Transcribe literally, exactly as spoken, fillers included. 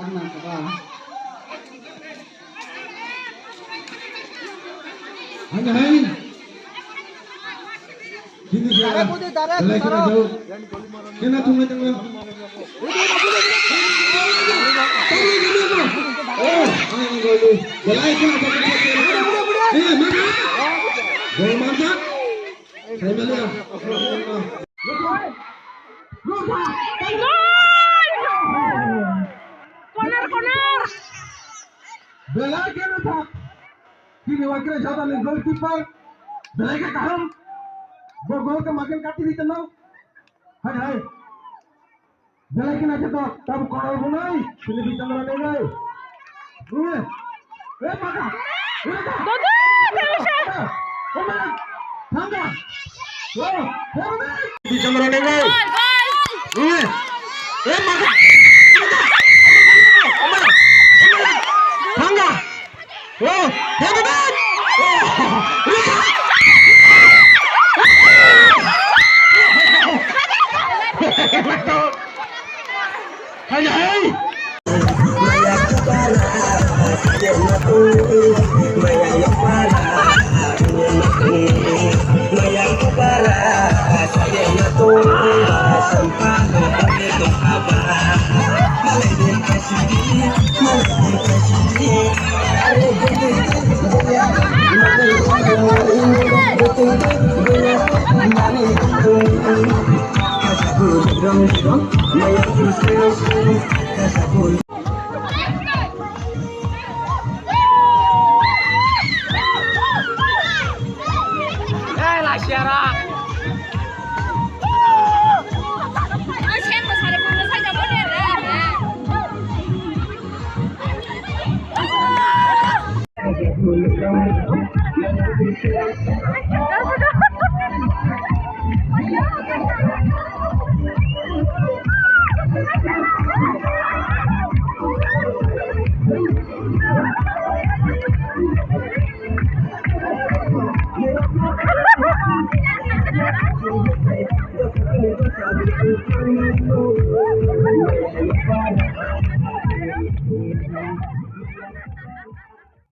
Ano hai? Kini siya. Dara kudi, dara kena kudi. Jauh. Kena tunga tunga. Oh, ay, ang golo. Wala ay kena tunga. Eh, mana? Gol mantap. Saya mana? Corner, corner. Belai khe no thak. Tini wakil jatani goalkeeper. Belai khe kaham. Bo goal khe makin kati di tenang. Hai, hai. Belai khe naikhe to. Tabu corner bunai. Tini di tenang nai nai. Bunai. Eh, maka. Eh, maka. Dodo, Telisha. Eh, eh, maka. Thangka. Oh, eh, maka. Di tenang nai nai. Gol, gol. Eh, eh, maka. Thangka. Oh, hehehe! Oh! Hai, hai!